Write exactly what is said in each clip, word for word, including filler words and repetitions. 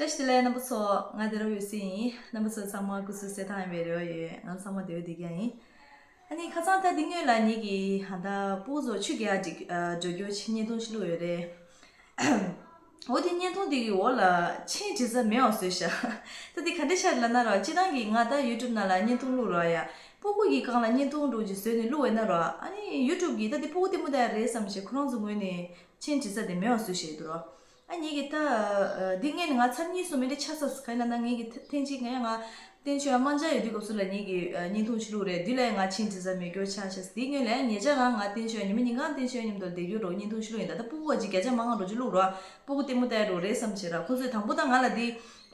བཀྲ་ཤིས་བདེ་ལེགས་རྣམ་པ་ཚོ། ང་བདེ་རབ་འོད་ཟེར་ཡིན། རྣམ་པ་ཚོ་ཚང་མ་སྐུ་གཟུགས་གསལ་ཐང་ཡིན་པའི་རེ་བ་ཡོད། ང་ཚང་མ་བདེ་པོ་བསྡད་ཀྱི་ཡིན། ཨ་ནི་ཁ་སང་ད་འདི་སྔོན་ལ་ངེད་ཀྱི་ཧ་ད་སྤུ་གུ་ཚོ་ཆུ་རྐྱལ་འགྲོ་རྒྱུ་བརྙན་ཐུང་ཞིག་བླུགས་ཡོད་རེད། འོ་དེ་བརྙན་ཐུང་དེ་གི་འོག་ལ་མཆན་བྲིས་ས་མེད་པ་བཟོས་ཤག་ད་དེ་ག་འདྲ་ཤག་ལབ་ན་ར། སྤྱིར་བཏང་གི་ང་ད་ཡུ་ཊུབ་ནང་ལ་བརྙན་ཐུང་བླུགས་ར་ཡ། སྤུ་གུ་གི་སྒང་ལ་བརྙན་ཐུང་འདྲ་ཅིག་བཟོས་ནས་བླུགས་ཡོད་ན་ར། ཨ་ནི་ཡུ་ཊུབ་གི་ད་དེ་སྤུ་གུ་ལྟད་མོ་ལྟ་ཡ་རེད་བསམ་བྱས་ཁོ་རང་ཚོ་ངོས་ནས་མཆན་བྲིས་ས་དེ་མེད་པ་བཟོས་བཞག་འདུག་ར། ཨ་ངེད་ཀྱི་ད་འདི་སྔོན་ནས་ང་ཚར་གཉིས་གསུམ་མི་འདྲ་ཆགས་ཚར་སོང་། ག་ཡིན་ལབ་ན་ངེད་ཀྱི་ཐེངས་གཅིག་ང་ཡང་ང་བསྟན་ཆོས་དམག་འཇགས་ཡོད་དུས་སྐབས་སུ་ལ་ངེད་ཀྱི་བརྙན་ཐུང་ཞིག་བླུགས་རེད། དེ་ལ་ཡང་ང་མཆན་བྲིས་ས་མེད་སྐྱོ་ཆགས་ཤག་དེའི་སྔོན་ལ་ཡང་ཉེ་ཆར་རང་ང་བསྟན་ཆོས་ཉི་མ་ཉིན་གང་བསྟན་ཆོས་མཉམ་དུ་བསྡད་རྒྱུ་འདྲ་བོ་བརྙན་ཐུང་ཞིག་བླུགས་ཡིན། ད་ལྟ་སྤུ་གུ་བ་ཅིག་བརྒྱ་ཆ་མང་བ་འདྲ་ཅིག་བླུགས་རོགས། སྤུ་གུ་ལྟད་མོ་ལྟ་ཡ་འདྲ་བོ་རེད་བསམ་བྱས་ར། ཁོ་ཚོས་དང་པོ་ད་ང་ལ་དེ་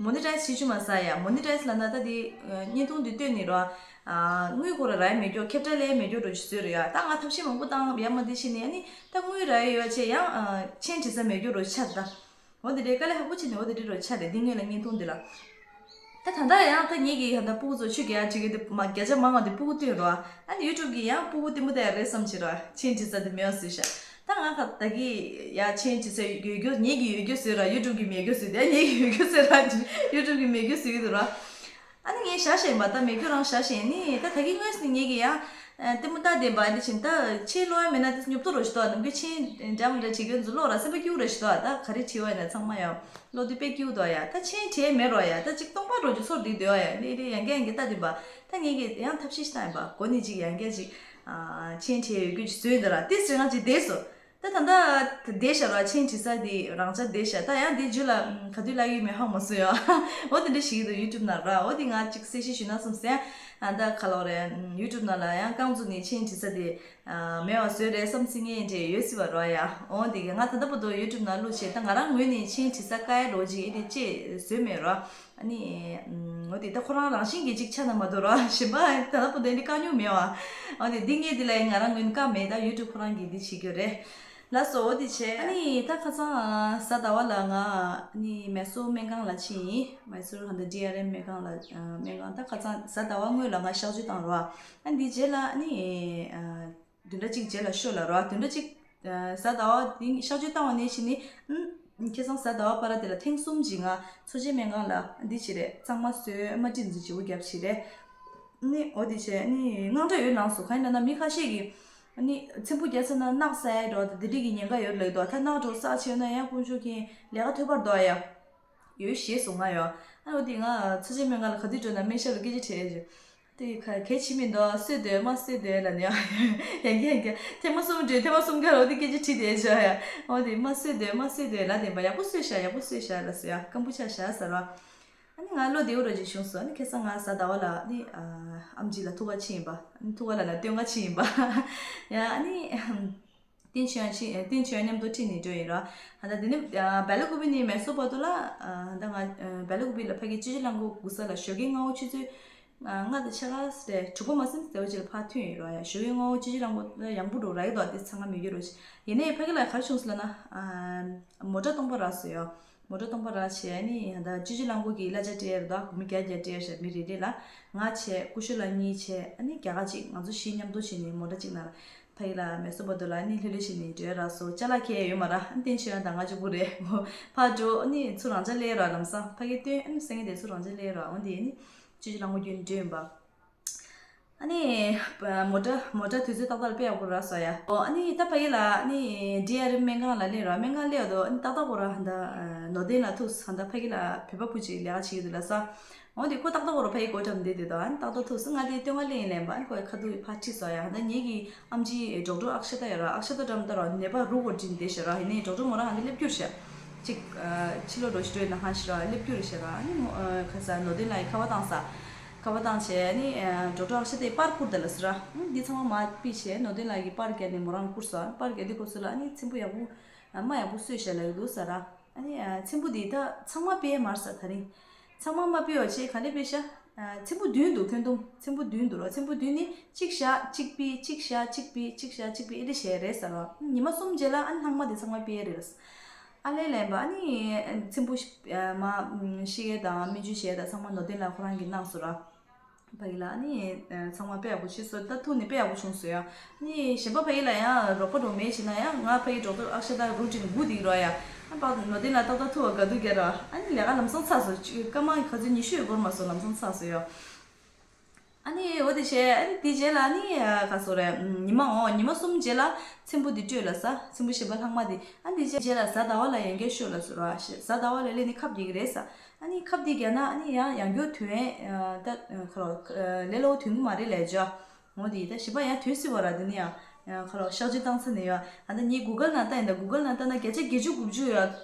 མོ་ནི་ཊའི་ཛི་བྱེད་རྒྱུ་མ་ཟ་ཡ། མོ་ནི་ཊའི་ཛི་ལབ་ན་ད་དེ་བརྙན་ཐུང་དེ་བཏོན་ནས་རོ། དངུལ་ཁོ་ར་རག་ཡ་མེད་རྒྱུ། ཁེབ་ཏྲ་ལེན་ཡ་མེད་རྒྱུ་འདྲ་བོ་ཞིག་བཟོས་རེད་ཡ། ད་ང་ཐབས་ཤེས་མང་པོ་བཏང་ཡ་མ་དེ་བྱས་ནས། ཨ་ནི་ད་དངུལ་རག་ཡ་ཡོད་བྱས་ཡང་མཆན་བྲིས་ས་མེད་རྒྱུ་འདྲ་བོ་ཆགས་ད། འོ་དེ་འདྲའི་དཀའ་ལས་ཁག་པོ་བྱས་ནས་འོ་དེ་འདྲའི་འདྲ་ཆགས་རེད། འདི་སྔོན་ལ་བརྙན་ཐུང་འདི་ལ། ད་ད་ལྟ་ཡང་ད་ངེད་ཀྱི་ཡང་ད་སྤུ་གུ་ཚོ་ཆུ་རྐྱལ་འགྲོ་གི་འདི་མ་བརྒྱ་ཆ་མང་བ་འདི་སྤུ་གུ་བཏོན་རོ། ཨ་ནི་ཡུ་ཊུབ་གི་ཡང་སྤུ་གུ་ལྟད་མོ་ལྟ་ཡ་རེད་བསམ་བྱས་རོ། མཆན་བྲིས་ས་འདི་མེད་པ་བཟོས་ཤག་ད་ང་ཁ་ད་གི་ཡ་མཆན་བྲིས་ས་ཡོད་རྒྱུ་ངེད་ཀྱི་ཡོད་རྒྱུ་བཟོས་ར། ཡུ་ཊུབ་གི་མེད་རྒྱུ་བཟོས་ཏེ། ངེད་ཀྱི་ཡོད་རྒྱུ་བཟོས་ར། ཡུ་ཊུབ་གི་མེད་རྒྱུ་བཟོས་ཡོད་ར། ཨ་ནི་ངས་བཞག་བཞག་ཡིན་པ། ད་མེད་རྒྱུ་རང་བཞག་བཞག་ཡིན། ནི་ད་ད་གི་དངོས་སུ་ངེད་ཀྱི་ཡང་ལྟད་མོ་ལྟ་བསྡད་པ་འདི་བཞིན་ད་མཆན་ཀློག་ཡ་མེད་ན་དེ་ཉོབ་ཏོ་རོ་ཞིག་འདུག་ནམ་རྒྱུན་མཆན་འདྲ་མི་འདྲ་བྲིས་མཁན་ཚོ་ཀློག་ར་སེམས་པ་སྐྱིད་པོ་ར་ཞིག་འདུག་ད་ག་རེ་བྲིས་པ་ཡིན་ན་ཚང་མ་ཡང་ཀློག་དུས་དཔེ་སྐྱིད་པོ་འདུག་ཡ། ད་མཆན་བྲིས་མེད་རོ་ཡ། ད་ཅིག་སྟོང་པ་འདྲ་ཅིག་ཚོར་བསྡད་འདུག་ཡ། ནི་རེ་ཡང་བསྐྱར་ཡང་བསྐྱར་ལྟ་བསྡད་པ། ད་ངེད་ཀྱི་ཡང་ཐབས་ཤེས་ཤིག་བཏང་ཡིན་པ། འགོ་ནས་ཅིག་ཡང་བསྐྱར་ཅིག་མཆན་བྲིས་ཡོད་རྒྱུ་ཅིག་བཟོས་འདུག་ར། དེ་ཟེར་ང་ཅིག་བསྡད་སོང་། ད་ད་ལྟ་བསྡད་ཤག་ར། མཆན་བྲིས་ས་དེ་རང་འཇགས་བསྡད་ཤག་ད་ཡང་དེ་རྗེས་ལ་ག་དུས་ལབ་ཡོད་མེད་ཧ་གོ་མ་སོང་ཡ། འོ་དེ་འདྲ་ཞིག་འདུག་ཡུ་ཊུབ་ནང་ར། འོ་དེ་ང་ཅིག་གསལ་བཤད་ཞུས་ན་བསམ་སོང་། ཨ་ད་ག་ལབ་རེད། ཡུ་ཊུབ་ནང་ལ་ཡང་རྐང་བཙུགས་ནས་མཆན་བྲིས་ས་དེ་མེད་པ་བཟོས་རེད་བསམ་སྲིད་ངེས་འདྲ་ཡོད་སྲིད་པ་ར་ཡ། འོ་དེ་གི་ང་ད་ལྟ་བར་དུ་ཡུ་ཊུབ་ནང་བླུགས་བྱས་ད་ང་རང་ངོས་ནས་མཆན་བྲིས་ས་དཀའ་ཡ་འདྲ་ཅིག་ཨེ་དེ་ཅེས་བཟོས་མེད་ར། ཨ་ནི་འོ་དེ་ད་ཁོ་རང་རང་བཞིན་གྱིས་ཅིག་ཆགས་ན་མ་གཏོགས་ར། གཞན་པ་ད་ལྟ་བར་དུ་ཨེ་དེ་དཀའ་མྱོང་མེད་པ། འོ་དེ་འདི་ངས་དེ་ལ་ང་རང་ངོས་ནས་དཀའ་མེད། ད་ཡུ་ཊུབ་ཁོ་རང་གིས་འདི་བྱེད་རྒྱུ་རེད། ལགས་སོ། འོ་དེ་བྱས། ཨ་ནི་ད་ཁ་སང་གཟའ་ཟླ་བ་ལ་ང་ཨ་ནི་མེ་སོར་སྨན་ཁང་ལ་ཕྱིན་ཡིན། མེ་སོར་ཧན་ད་ཌི་ཨར་ཨེམ་སྨན་ཁང་ལ། ཨ་སྨན་ཁང་ད་ཁ་སང་གཟའ་ཟླ་བ་སྔོན་ལ་ང་གཤག་བཅོས་བཏང་རོགས། ཨ་འདི་རྗེས་ལ་ཨ་ནི་ཨ་བདུན་ཕྲག་གཅིག་རྗེས་ལ་ཤོག་ལབ་རོགས། བདུན་ཕྲག་གཅིག་ཨ་གཟའ་ཟླ་བ་དེ་གཤག་བཅོས་བཏང་བ་ནས་བྱས་ནས། ཨ་ཁ་སང་གཟའ་ཟླ་བ་བར་དེ་ལ་ཐེངས་གསུམ་ཅིག་ང་འཚོ་བྱེད་སྨན་ཁང་ལ་འདི་བྱས་རེད། གཙང་མ་བཟོས། ཨ་མ་ཏིན་ཟི་བྱིའུ་རྒྱབ་བྱས་རེད། ཨ་ནི་འོ་དེ་བྱས་ཨ་ནི་དངངས་སྐྲག་ཡོད་ལངས་སོང་། གང་ཡིན་ལབ་ན་མི་ཁ་ཤས་ཀྱིས། ཨ་ནི་ཚེམ་བུ་རྒྱག་ཚར་ན་རྣག་ཟ་ཡ་འདྲ་བོ་དང་དེ་འདྲས་ཀྱི་ཉེན་ཁ་ཡོད་ལབ་འདུག་ད་རྣག་འདྲ་བོ་ཟ་བྱས་ན་ཡང་དཀོན་མཆོག་མཁྱེན། ལས་ཀ་ཐོལ་པར་འདུག་ཡ། ཡོད་ཞེས་གསུངས་ང་ཡོད། ཨ་འོ་དེ་ང་འཚོ་བྱེད་སྨན་ཁང་ལ་ག་དུས་འགྲོ་ན་སྨན་ཞབས་ལ་སྐད་ཆ་དྲིས་ཡ་ཞིག་དེ་ག་གལ་ཆེ་མི་འདུག་གསོད་འདོད་མ་གསོད་འདོད་ལབ་ནས་ཡ། ཡང་བསྐྱར་ཡང་བསྐྱར་ཐེངས་མ་གསུམ་འགྲོ། ཐེངས་མ་གསུམ་ཀ་ལ་འོ་དེ་སྐད་ཆ་དྲིས་བསྡད་ཡ་ཞིག་ཡ། འོ་དེ་མ་གསོད་འདོད་མ་གསོད་འདོད་ལབ་བསྡད་པ། ཡག་པོ་གསོས་ཤག་ཡག་པོ་གསོས་ཤག་ལབ་སོང་ཡ། སྐམ་པོ་ཆགས་ཤག་ཟེར་རོ། ཨ་ནི་ང་བློ་བདེ་པོ་འདྲ་ཅིག་བྱུང་སོང་། ཨ་ནི་ཁ་སང་ང་གཟའ་ཟླ་བ་ལ་ཨ་ནི་ཨ་ཨེམ་ཆི་ལ་ཐུག་ག་ཕྱིན་ཡིན་པ། ཨ་ནི་ཐུག་ག་ལབ་ན་སྟོན་ག་ཕྱིན་ཡིན་པ། ཡ་ཨ་ནི་བསྟན་ཆོས་ཡང་ཕྱིན། བསྟན་ཆོས་ཡང་མཉམ་དུ་ཁྲིད་ནས་འགྲོ་ཡིན་ར། ད་ལྟ་འདི་ནི་ཨ་སྦེ་ལ་ཀུ་པི་ནས་མེ་སོར་བར་དུ་ལ། ཨ་ད་ང་ཨ་སྦེ་ལ་ཀུ་པི་ལ་ཕ་གི་སྤྱི་སྤྱོད་རླངས་འཁོར་སྒུག་ས་ལ་ཞོགས་ཀའི་སྔ་པོ་ཆུ་ཚོད་ཨ་ལྔ་དང་ཕྱེད་ཀ་རེད། དྲུག་པ་མ་ཟིན་དེ་བ་ཅིག་ལ་ཕར་ཐོན་ཡིན་ར། ཡ་ཞོགས་ཀའི་སྔ་པོ་སྤྱི་སྤྱོད་རླངས་འཁོར་ཡང་པོ་འགྲོ་ར་ཡོད་དོ། དེ་ཚང་མ་མི་འགྱུར་རོ། ཡིན་ནའི་ཕ་གི་ལ་ག་རེ་བྱུང་སོང་ལབ་ན། ཨ་མོ་ཊ་སྟོང་པ་རག་སོང་ཡ། མོ་ཊ་སྟོང་པ་རག་བྱས་ཨ་ནི་ད་སྤྱི་སྤྱོད་རླངས་འཁོར་གྱི་གླ་ཆ་སྤྲད་ཡ་རེད་དོ། སྒོར་མོ་བརྒྱ་བརྒྱ་སྤྲད་ཡ་ཞིག་མི་རེ་རེ་ལ། ང་བྱས་སྐུ་ཞབས་ལགས་གཉིས་བྱས་ཨ་ནི་རྒྱ་གར་གཅིག་ང་ཚོ་བཞི་མཉམ་དུ་བྱས་ནས་མོ་ཊ་གཅིག་ནང་ལ་ཕ་གི་ལ་མེ་སོར་བར་དུ་ལ་ཨ་ནི་ལྷོད་ལྷོད་བྱས་ནས་འགྲོ་ཡ་རག་སོང་། ཅ་ལག་འཁྱེར་ཡ་ཡོད་མ་ར། ཨ་ནི་བསྟན་ཆོས་ཡང་ད་ང་གཅིག་པུ་རེད། ཕར་འགྲོ་ཨ་ནི་ཚུར་རང་འཇགས་སླེབས་ར། ལམ་སང་ཕ་གི་སྟོན་ཨ་ནི་སེང་གེ་དེ་ཚུར་རང་འཇགས་སླེབས་ར། འོ་དེ་ཨ་ནི་སྤྱི་སྤྱོད་རླངས་འཁོར་བརྒྱུད་ནས་འགྲོ་ཡིན་པ། ཨ་ནི་མོ་ཊ་མོ་ཊ་དུས་ཚོད་ཏག་ཏག་ལ་ཕེབས་ཡག་པོ་རག་སོང་ཡ། ཨོ་ཨ་ནི་ད་ཕ་གི་ལ་ཨ་ནི་ཌི་ཨར་ཨེམ་སྨན་ཁང་ལ་སླེབས་ར། སྨན་ཁང་སླེབས་ཡག་དོ་ཨ་ནི་ཏག་ཏག་པོ་ར། ཧ་ད་ནོར་ལྡིང་ལ་ཐུག་སོང་། ཧ་ད་ཕ་གི་ལ་བོད་པ་བུ་ཅིག་ལས་ཀ་བྱེད་ཀྱི་འདུག་ལབ་སོང་། འོ་དེ་ཁོ་ཏག་ཏག་པོ་ར་ཕ་གི་སྒོ་འགྲམ་བསྡད་བསྡད་དོ། ཨ་ནི་ཏག་ཏག་ཐུག་སོང་། ང་དེ་སྟོན་ག་སླེབས་ཡིན་ལབ་པ། ཨ་ནི་ཁོ་ཡ་ཁ་ཐུག་ཕར་ཁྲིད་སོང་ཡ། ཧ་ད་ངེད་ཀྱི་ཨེམ་ཆི་ཌོག་ཊར་ཨཀ་ཤ་ཏ་ཡོད་ར། ཨཀ་ཤ་ཏ་འགྲམ་ད་ར་ནད་པ་རུ་འགོ་འདྲེན་བསྡད་ཤག་ར། ཡིན་ནའི་ཌོག་ཊར་མོ་རང་ཧ་ད་སླེབས་རྒྱུ་རེད་ཤག་ཅིག་ཕྱི་ལོགས་འགྲོ་ཞིག་འགྲོ་ཡིན་ན་ཧ་ཤི་ར་སླེབས་རྒྱུ་རེད་ཤག་ར། ཨ་ནི་ཁ་ས་ནོར་ལྡིང་ལ་ཡི་ཁ་པར་བཏང་ས། ཁ་པར་བཏང་བྱས་ཨ་ནི་ཌོག་ཊར་ཨཀ་ཤ་ཏའི་པར་བསྐུར་ད་ལབ་སོང་ར། ཨ་ནི་འདི་ཚང་མ་མར་ཕུད་བྱས་ནོར་ལྡིང་ལ་ཡི་པར་བརྒྱབ་ནས་མོ་རང་བསྐུར་སོང་། པར་བརྒྱབ་དུས་སྐབས་སུ་ལ་ཨ་ནི་ཚེམ་བུ་ཡག་པོ་རྨ་ཡག་པོ་གསོས་ཤག་ལབ་ཀྱི་འདུག་ས་ར། ཨ་ནི་ཚེམ་བུ་འདི་ད་ཚང་མ་ཕུད་ཡ་མ་རེད་ས། ད་རིང་ཚང་མ་མ་ཕུད་པ་བྱས་ག་འདྲ་ཕུད་ཤག་ཚེམ་བུ་བདུན་འདུག་ཁྱོན་བསྡོམས་ཚེམ་བུ་བདུན་འདུག་ར། ཚེམ་བུ་བདུན་ནི་གཅིག་བཞག་གཅིག་ཕུད། གཅིག་བཞག་གཅིག་ཕུད། གཅིག་བཞག་གཅིག་ཕུད། ཨེ་འདྲ་བྱས་རེད་ས་ར། ཉི་མ་གསུམ་རྗེས་ལ་ཨ་ནི་ལྷག་མ་དེ་ཚང་མ་ཕུད་ཡ་རེད་ལབ་སོང་། ཨ་ལས་ལན་པ་ཨ་ནི་ཚེམ་བུ་མ་ཤི་ཡ་དང་སྨན་བཅོས་བྱས་དང་ཚང་མ་ནོར་ལྡིང་ལ་ཁོ་རང་གིས་གནང་སོང་ར། ཕ་གི་ལ་ཨ་ནི་ཚང་མ་དཔེ་ཡག་པོ་བྱས་སོང་། ད་ཐུག་ནས་དཔེ་ཡག་པོ་བྱུང་སོང་ཡ། ཨ་ནི་གཞན་པ་ཕ་གི་ལ་ཡང་རོགས་པ་འགྲོ་མེད་བྱས་ན་ཡང་ང་ཕ་གི་ཌོག་ཊར་ཨཀ་ཤ་ད་རུ་ཊིན་སྒུག་བསྡད་ཀྱི་རོགས་ཡ། ཨ་ཕ་ནོར་ལྡན་ལ་ཏག་ཏག་ཐུག་པ་དགའ་སྡུག་སྐྱེས་ར། ཨ་ནི་ལས་ཀ་ལམ་སང་ཚར་སོང་། སྐར་མ་ག་ཚོད་ཉི་ཤུ་ཡང་འགོར་མ་སོང་། ལམ་སང་ཚར་སོང་ཡ། ཨ་ནི་འོ་དེ་བྱས། ཨ་ནི་དེ་རྗེས་ལ་ཨ་ནི་ག་སོ་རེད། ཉི་མ་འོ་ཉི་མ་གསུམ་རྗེས་ལ་ཚེམ་བུ་འདི་སྤྲོད་ལ་ས། ཚེམ་བུ་གཞན་པ་ལྷག་མ་འདི། ཨ་ནི་དེ་རྗེས་ལ་གཟའ་ཟླ་བ་ལ་ཡང་བསྐྱར་ཤོག་ལ་སོ་ར། གཟའ་ཟླ་བ་ལ་སླེབས་ནས་ཁབ་རྒྱག་གི་རེད་ས། ཨ་ནི་ཁབ་འདི་རྒྱག་ན་ཨ་ནི་ཡང་ཡང་སྐྱར་དོན་ད་ཁ་ལོ་ལས་སླ་པོ་དོན་གྱི་མ་རེད་ལས་ཇོ། འོ་དེ་ད་གཞན་པ་ཡང་དོན་སྲིད་པ་ར། དེ་ནི་ཡང་ཡང་ཁ་ལོ་གཤག་བཅོས་བཏང་ཚར་ནས་ཡ། ཨ་ད་ངས་གུ་གལ་ནང་ལྟ་ཡིན། ད་གུ་གལ་ནང་ལྟ་ན་བརྒྱ་ཆ་བརྒྱད་ཅུ་དགུ་བཅུ་ཡ་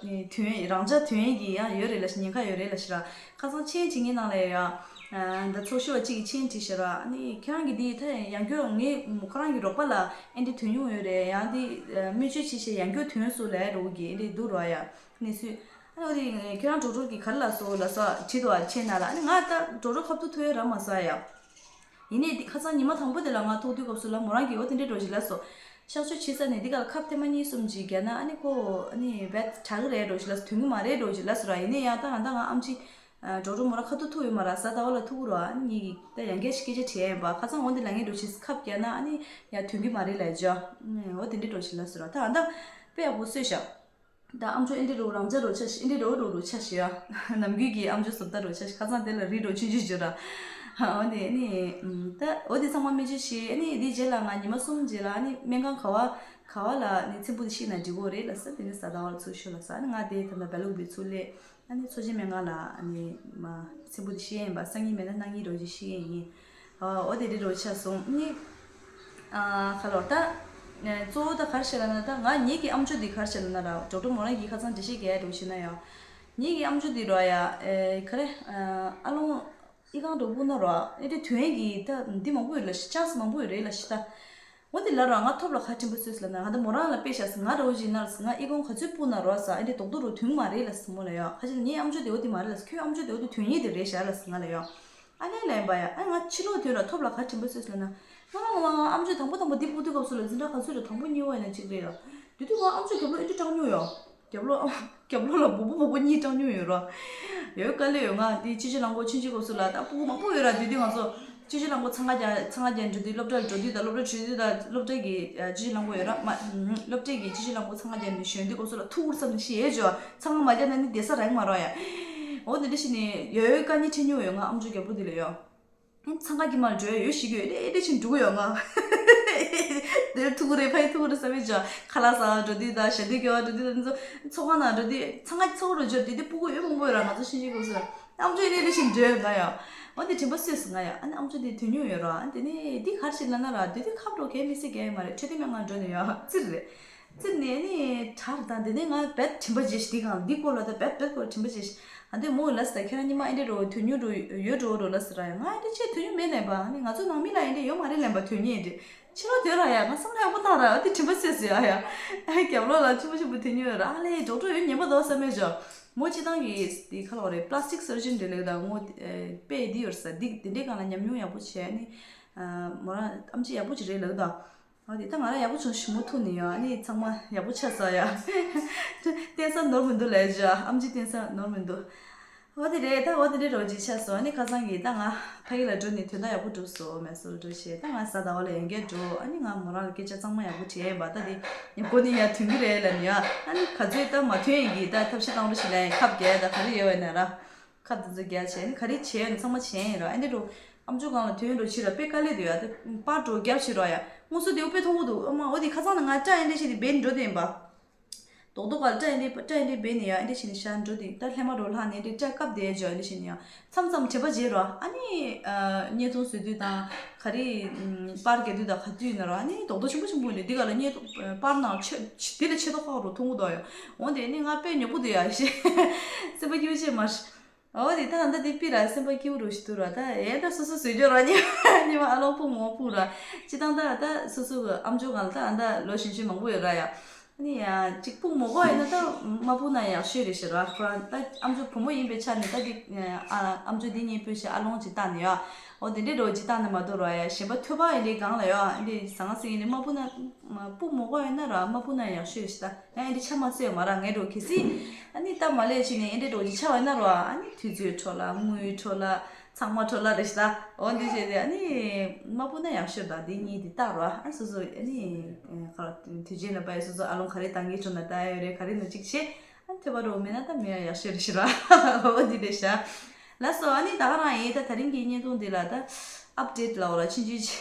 དོན་རང་འཇགས་དོན་གྱི་ཡང་ཡོད་རེད་ལ་ཉེན་ཁ་ཡོད་རེད་ལ་ཤི་ར། ཁ་སང་མཆན་བྲིས་མཁན་ནང་ལ་ཡ། ཨ་ད་ཚོགས་ཞུགས་པ་གཅིག་གིས་མཆན་བྲིས་ཤག་ར། ཨ་ནི་ཁྱེད་རང་གི་འདི་ད་ཡང་སྐྱར་ངས་ཁོ་རང་གི་རོགས་པ་ལ་ཨེ་འདྲ་དོན་ཡོང་ཡོད་རེད། ཡང་འདི་སྨན་བཅོས་བྱེད་བྱེད་ཡང་སྐྱར་དོན་སུ་ལས་རོགས་ཀྱི་ཨེ་འདྲ་འདུག་ར་ཡ། གནས་ཚུལ། ཨ་ནི་འོ་དེ་ཁྱེད་རང་ཌོག་ཊར་གྱིས་ག་རེ་ལབ་སོང་ལབ་སོང་བྲིས་འདུག་ཨ་མཆན་ནང་ལ། ཨ་ནི་ང་ད་ཌོག་ཊར་ཁ་ཐུག་ཐུག་ཡོད་ར་མ་སོང་ཡ། ཡིན་ནའི་འདི་ཁ་སང་ཉི་མ་དང་པོ་དེ་ལ་ང་ཐུག་དུས་སྐབས་སུ་ལ་མོ་རང་གིས་འོ་དེ་འདྲའི་འགྲོ་ཞིག་ལབ་སོང་། གཤག་བཅོས་བྱས་ཚར་ནས་འདི་ག་ལ་ཁབ་ཐེངས་མ་གཉིས་གསུམ་ཅིག་བརྒྱབ་ན་ཨ་ནི་ཁོ་ཨ་ནི་བེད་དྲག་གི་རེད་འགྲོ་ཞིག་ལབ་སོང་། དོན་གྱི་མ་རེད་འགྲོ་ཞིག་ལབ་སོང་ར། ཡིན་ནའི་ཡང་ད་ང་ད་ང་ཨམ་ཆི་ཌོག་ཊར་མོ་རང་ཁ་ཐུག་ཐུག་ཡོད་མ་ར། གཟའ་ཟླ་བ་ལ་ཐུག་གི་རོ། ཨ་ནི་ངེད་ཀྱིས་ད་ཡང་སྐྱར་ཞིག་སྐད་ཆ་དྲིས་ཡིན་པ། ཁ་སང་འོ་འདི་ལ་ངས་འགྲོ་ཞིག་ཁབ་བརྒྱབ་ན་ཨ་ནི་ཡང་དོན་གྱི་མ་རེད་ལབ་ཇོ། འོ་དེ་འདྲའི་འགྲོ་ཞིག་ལབ་སོང་ར། ད་ང་ད་དཔེ་ཡག་པོ་གསོས་ཤག་ད་ཨམ་ཅོག་ཨེ་འདྲ་རོ་རང་ཅག་རོ་ཆ་ཤི། ཨེ་འདྲ་རོ་རོ་རོ་ཆ་ཤི་ཡ། ནམ་རྒྱུན་གྱི་ཨམ་ཅོག་བཟོ་ལྟ་རོ་ཆ་ཤི། ཁ་སང་དེ་ལ་རི་རོ་ཆུང་ཆུང་བྱོས་ར། འོ་དེ་ནི་ད་འོ་དེ་ཚང་མ་སྨན་བཅོས་བྱས། ཨ་ནི་དེ་རྗེས་ལ་ང་ཉི་མ་གསུམ་རྗེས་ལ་ཨ་ནི་སྨན་ཁང་ག་བ་ག་བ་ལ་ནི་ཚེམ་བུ་དེ་བཤིག་ན་འགྲིག་གོ་རེད་ལ་ས། དེ་ནི་གཟའ་ཟླ་བ་ལ་ཚུར་ཤོག་ལ་ས། ཨ་ནི་ང་དེ་ད་ལྟ་སྦེལ་ཀོབ་པེ་ཚུར་སླེབས། ཨ་ནི་འཚོ་བྱེད་སྨན་ཁང་ལ་ཨ་ནི་མ་ཚེམ་བུ་དེ་བཤིག་ཡིན་པ། སང་ཉིན་མེད་ན་གནངས་ཉིན་རོ་ཅིག་བཤིག་ཡིན། ཨ་འོ་དེ་རི་རོ་ཆ་སོང་ནི། ཨ་ཁ་ལོ་ད། ཨེ་གཙོ་བོ་ད་ག་རེ་བྱས་ལབ་ན། ད་ང་ངེད་ཀྱི་ཨམ་ཅོག་འདི་ག་རེ་བྱས་ལབ་ན་ར། ཌོག་ཊར་མོ་རང་གིས་ཁ་སང་འགྲེལ་བཤད་རྒྱག་ཡ་འགྲོ་བྱས་ན་ཡ། ངེད་ཀྱི་ཨམ་ཅོག་འདི་རོ་ཡ། ཨེ་ག་རེ། ཨ་ཨ་ལོང་ཨི་ཁང་དུ་སྤུ་ན་རོ། ཨེ་འདྲ་དོན་གྱི་ད་འདི་མང་པོ་ཡོད་ལ་ཤི། ཅཱནས་མང་པོ་ཡོད་རེད་ལ་ཤི་ད། འོ་དེ་ལ་ར་ང་ཐོབ་ལ་ག་ཐིམ་པ་སོས་ལབ་ན། ང་ད་མོ་རང་ལ་དཔེ་བཞག་ང་རོ་བཞིན་ན་ལ་ང་ཨི་ཁང་ག་ཚོད་སྤུ་ན་རོ་ས། ཨེ་འདྲ་རྡོག་རྡོག་རོ་དོན་མ་རེད་ལ་སི་མོ་ལ་ཡ། ཁ་ཅིག་ངའི་ཨམ་ཅོག་དེ་འོ་དེ་མ་རེད་ལ་སི། ཁྱོད་ཨམ་ཅོག་དེ་འོ་དེ་དོན་ཡིན་དེ་རེད་ཤག་ལ་སི་ང་ལ་ཡ། ཨ་ལས་ལན་པ་ཡ། ཨ་ང་ཕྱི་ལོགས་དོན་ལ་ཐོབ་ལ་ག་ཐིམ་པ་སོས་ལབ་ན། ང་ང་ང་ང་ཨམ་ཅོག་དང་པོ་དང་པོ་འདི་སྤུ་དུས་སྐབས་སུ་ལ་འཛིན་གྲྭ་ག་ཚོད་རེད། དང་པོ་གཉིས་པ་ཡིན་ན་གཅིག་རེད་ཡ། དེ་དུས་ང་ཨམ་ཅོག་རྒྱབ་ལོགས་ཨེ་འདྲ་སྐྲག་མྱོང་ཡ། རྒྱབ་ལོགས་རྒྱབ་ལོགས་ལ་སྦུག་སྦུག་སྦུག་སྦུག་གཉིས་སྐྲག་མྱོང་ཡོད་ར། ཡོད་དཀའ་ལས་ཡོད། ང་དེ་སྤྱི་སྤྱོད་རླངས་འཁོར་ཆུང་ཆུང་སྐབས་སུ་ལ་ད་སྤུ་གུ་མང་པོ་ཡོད་ར། དེ་དུས་ང་ཚོ་སྤྱི་སྤྱོད་རླངས་འཁོར་འཚང་ཁ་རྒྱག་འཚང་ཁ་རྒྱག་འགྲོ་དུས་སློབ་གྲྭར་འགྲོ་དུས་དང་སློབ་གྲྭ་ཁྲིད་དུས་དང་སློབ་གྲྭ་གི་ཨ་སྤྱི་སྤྱོད་རླངས་འཁོར་ཡོད་ར། མ་སློབ་གྲྭ་གི་སྤྱི་སྤྱོད་རླངས་འཁོར་འཚང་ཁ་རྒྱག་ནས་ཞོན་དུས་སྐབས་སུ་ལ་ཐུག་བསམ་ནས་ཤི་ཡས་བྱོས། འཚང་ཁ་མ་རྒྱག་ན་ནི་བསྡད་ས་རག་མ་རོགས་ཡ། འོ་དེ་འདྲ་ཞིག་ནས་ཡོད་ཡོད་དཀའ་ངལ་འཕྲད་མྱོང་ཡོད། ང་ཨམ་ཅོག་རྒྱབ་ལོགས་དེ་ལ་ཡོད། འཚང་ཁ་གི་མར་འགྲོ་ཡ་ཡོད་ཞིག་ཡོད་ལེ་ལེ་ཞིག་འགྲོ་གི་ཡོད་ང་། དེར་ཐུག་གི་རེད་ཕ་ཡི་ཐུག་གི་རེད་བསམ་པའི་ཇ། ཁ་ལག་ཟ་འགྲོ་དུས་དང་ཞལ་འདོན་རྒྱག་འགྲོ་དུས་དང་འཚོ་ཁང་ནང་འགྲོ་དུས་འཚང་ཁ་ཚོགས་རུ་འབྱོར་དུས་དེ་སྤུ་གུ་ཡོད་མང་པོ་ཡོད་ར། ང་ཚོ་ཤིང་ཆེན་ཁོངས་སུ་ཨམ་ཅོག་ལེ་ལེ་ཞིག་འགྲོ་ཡོད་ང་ཡ། འོ་དེ་དྲན་པ་གསོས་སོང་ང་ཡ། ཨ་ནི་ཨམ་ཅོག་དེ་དོན་མྱོང་ཡོད་ར། ཨ་དེ་ནས་འདི་ག་རེ་ཞིག་ལབ་ན་ར། དེ་དུས་ཁབ་འགྲོ་གས་མི་སྲིད་གས་མ་རེད། འཕྲོད་བསྟེན་སྨན་ཁང་འགྲོ་ནས་ཡ་ཙིར་རེད། ཙིར་ནས་ནི་དྲག་དང་དེ་ནས་ང་རྦད་དྲན་པ་བརྗེད་ཤི། དེ་གང་འདི་སྐོར་ལ་ད་རྦད་རྦད་སྐོར་དྲན་པ་བརྗེད་ཤི། ཨ་འདི་མོ་ལ་ཟེར་ད་ཁྱེད་རང་ཉི་མ་ཨེ་འདྲ་རོ་དོན་མྱོང་འགྲོ་ཡོད་འགྲོ་རོ་ལ་ཟེར་ར་ཡ། ང་ཨེ་འདྲ་ཆེ་དོན་མྱོང་མེད་ལན་པ། ཨ་ནི་ང་ཚོ་ནང་མི་ལ་ཨེ་འདྲ་ཡོད་མ་རེད་ལན་པ་དོན་མྱོང་ཨེ་འདྲ། ཕྱི་ལོགས་དོན་ར་ཡ་ང་བསམ་བློ་ཡག་པོ་བཏང་ར། ཨ་དེ་དྲན་པ་གསོས་སོང་ཡ་ཡ། རྒྱབ་ལོགས་ལ་ཆུ་མོ་ཆུ་མོ་དོན་མྱོང་ཡོད་ར། ཨ་ལས་ཌོག་ཊར་ཡོད་ཉན་པ་དོ་བསམ་མེད་ཇོ། མོ་སྤྱི་བཏང་གི་དེ་ཁ་ལོག་རེད། པ་ལ་སི་ཊིག་སར་ཇན་རེད་ལེགས་ད། མོ་དཔེ་འདི་ཡོད་ས་འདི་དེ་འདྲའི་སྒང་ལ་ཉམས་མྱོང་ཡག་པོ་བྱས། ཨ་ནི་མོ་རང་ཨམ་ཆི་ཡག་པོ་ཅིག་རེད་ལེགས་ད། ཨ་དེ་ད་ང་རང་ཡག་པོ་བྱུང་ཞི་མོ་ཐུག་ནས་ཡོད། ཨ་ནི་ཚང་མ་ཡག་པོ་ཆགས་སོང་ཡ། བསྟེན་ས་ནོར་མི་འདུག་ལས་བྱ། ཨམ་ཆི་བསྟེན་ས་ནོར་མི་འདུག་འོ་དེ་རེད། ད་འོ་དེ་འདྲའི་རོ་གཅིག་ཆགས་སོང་། ཨ་ནི་ཁ་སང་གི་ད་ང་ཕ་གི་ལ་འགྲོ་ནས་དོན་དག་ཡག་པོ་འགྲུབ་སོང་། མེ་སོར་འགྲོ་བྱས་ད་ང་གཟའ་ཟླ་བ་ལ་ཡང་བསྐྱར་འགྲོ། ཨ་ནི་ང་མོ་རང་ལ་སྐད་ཆ་གཙང་མ་ཡག་པོ་དྲིས་ཡིན་པ། ད་དེ་ངས་གོ་ནས་ཡང་ཐོན་གི་རེད་ལབ་ནས་ཡ། ཨ་ནི་ག་ཚོད་ད་མ་ཐོན་ཡིན་གི་ད་ཐབས་ཤེས་བཏང་རོགས་ཞིག་ལབ་ཡིན། ཁབ་རྒྱག་ད་ག་རེ་ཡོད་བས་ན་ར། ཁ་དེ་ཚོ་རྒྱག་བྱས་ནི་ག་རེ་བྱས་ཡོད་ན་ཚང་མ་བྱས་ཡིན་ར། ཨེ་འདྲ་འགྲོ། ཨམ་ཅོག་སྒང་ལ་ཐོན་འགྲོ་ཕྱིར་ར་དཔེ་དཀའ་ལས་འདུག་ཡ། དེ་པར་འགྲོ་རྒྱབ་ཕྱིར་ར་ཡ། དངོས་སུ་དེ་དཔེ་མཐོང་གི་འདུག་ཨ་མ་འོ་དེ་ཁ་སང་ནས་ང་སྐྲ་ཨེ་འདྲ་བྱས་ཏེ་སྦས་འགྲོ་དེ་ཡིན་པ། རྡོག་རྡོག་ག་ལ་སྐྲ་ཨེ་འདྲ་སྐྲ་ཨེ་འདྲ་སྦས་ནས་ཡ་ཨེ་འདྲ་བྱས་ནས་ཤར་འགྲོ་དེ་ད་ལྷས་མ་འགྲོ་ལྷག་ནས་ཨེ་འདྲ་སྐྲ་བཀབ་བསྡད་ཡ་ཇོ། ཨེ་འདྲ་བྱས་ནས་ཡ་མཚམས་མཚམས་དྲན་པ་བརྗེད་ར། ཨ་ནི་བརྙན་ཐུང་བཟོ་དུས་དང་ག་རེ་པར་རྒྱག་དུས་དང་ག་དུས་ཡིན་ན་ར། ཨ་ནི་རྡོག་རྡོག་ཆེན་པོ་ཆེན་པོ་ཡིན་ནས་དེ་ག་ལ་བརྙན་ཐུང་པར་ནང་ཆེ་དེ་ལས་ཆེ་མདོག་ཁ་པོ་རུ་མཐོང་གི་འདུག་ཡ། འོ་དེ་ནི་ང་དཔེ་ཉོབ་པོ་འདུག་ཡ་ཞེས་སེམས་པ་སྐྱིད་པོ་བྱས་མ། འོ་དེ་ད་ད་དེ་པི་ར་སེམས་པ་སྐྱིད་པོ་རུ་ཞིག་འདུག་ར། ད་ཨེ་ད་སོ་སོ་བཟོས་རྒྱུ་ར་ཉི་ཉི་མ་ཨ་ལོང་སྤུ་མོ་སྤུ་ར། སྤྱི་བཏང་ད་ད་སོ་སོ་གི་ཨམ་ཅོག་སྒང་ལ་ད་ཨ་ད་ལོ་གཞོན་གཞོན་མང་པོ་ཡོད་ར་ཡ། ཨ་ནི་ཡ་གཅིག་སྤུ་མོ་གོ་ཡིན་ན་ད་མ་སྤུ་ན་ཡག་ཤོས་རེད་ཤི་ར། ཁོ་རང་ད་ཨམ་ཅོག་བུ་མོ་ཡིན་པའི་ཆ་ནས་ད་དེ་ཨ་ཨམ་ཅོག་འདི་གཉིས་སྤུ་ཞིག་ཨ་ལོང་ཅིག་བཏང་ནས་ཡ། འོ་དེ་འདྲའི་འགྲོ་ཇི་ལྟ་ན་མ་གཏོགས་ར་ཡ་གཞན་པ་ཐོས་པ་ཨེ་འདྲའི་གང་ལ་ཡོད་ཨེ་འདྲའི་ཟང་ཟིང་ཨེ་འདྲའི་མ་སྤུ་ན་མ་སྤུ་མོ་གོ་ཡོད་ན་ར་མ་སྤུ་ན་ཡག་ཤོས་ཤི་ད་ཡང་ཨེ་འདྲའི་ཆ་མ་ཚོས་མ་ར་ངའི་འགྲོ་གལ་སྲིད་ཨ་ནི་ད་མ་ལས་ཕྱིན་ནས་ཨེ་འདྲའི་འགྲོ་ཇི་ཆ་བ་ཡོད་ན་ར་ཨ་ནི་དུས་ཚོད་འཕྲོ་ལ་དངུལ་འཕྲོ་ལ་ཚང་མ་འཕྲོ་ལ་རེ་ཤི་ད་འོ་འདི་བྱས་ཏེ་ཨ་ནི་མ་སྤུ་ན་ཡག་ཤོས་ད་དེ་གཉིས་དེ་ལྟ་ར་ཨ་སོ་སོ་ཨ་ནི་ཁ་དུས་ཆེན་ལ་པའི་སོ་སོ་ཨ་ལོང་ག་རེ་བཏང་གི་འགྲོ་ན་ད་ཡོད་རེད་ག་རེ་ན་ཅིག་བྱེད། ཨ་ཐོས་པ་རོ་མེད་ན་ད་མེད་ཡ་ཡག་ཤོས་རེད་ཤི་ར། འོ་འདི་རེད་ཤ། ལགས་སོ་ཨ་ནི་ད་ག་རང་ཡིན་ད་དེ་རིང་གི་བརྙན་ཐུང་འདི་ལ་ད་ཨབ་ཌེཊ་ལ་འོ་ལ་ཆུང་ཆུང་ཅིག་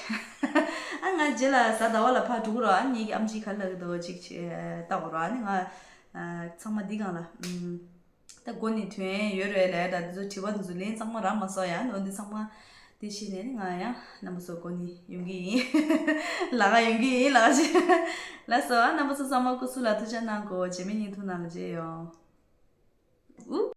ཨ་ང་རྗེས་ལ་གཟའ་ཟླ་བ་ལ་ཕར་འགྲོ་གི་རོ་ཨ་ངེད་ཀྱི་ཨམ་ཆི་ག་ལ་གི་འདུག་ཅིག་ཅིག་ལྟ་གོ་རོ་ཨ་ནི་ང་ཚང་མ་འདི་གང་ལ་ད་མགོ་ནས་ཐོན་ཡོད་རེད་ལས་ད་འདི་ཚོ་དྲི་བ་འདི་ཚོ་ལན་ཚང་མ་རག་མ་སོང་ཡ་འོ་འདི་ཚང་མ། དེ་བྱས་ནས་ནི་ང་ཡང་རྣམ་པ་ཚོ་སྒོ་ནས་ཡོང་གི་ཡིན། ལ་ང་ཡོང་གི་ཡིན་ལ་ང་ཞེས། ལགས་སོ་རྣམ་པ་ཚོ་ཚང་མ་སྐུ་གཟུགས་ལ་ཐུགས་ཅག་གནང་གོ་རྗེས་མའི་བརྙན་ཐུང་ནང་ལ་མཇལ་ཡོང་། ཨུ།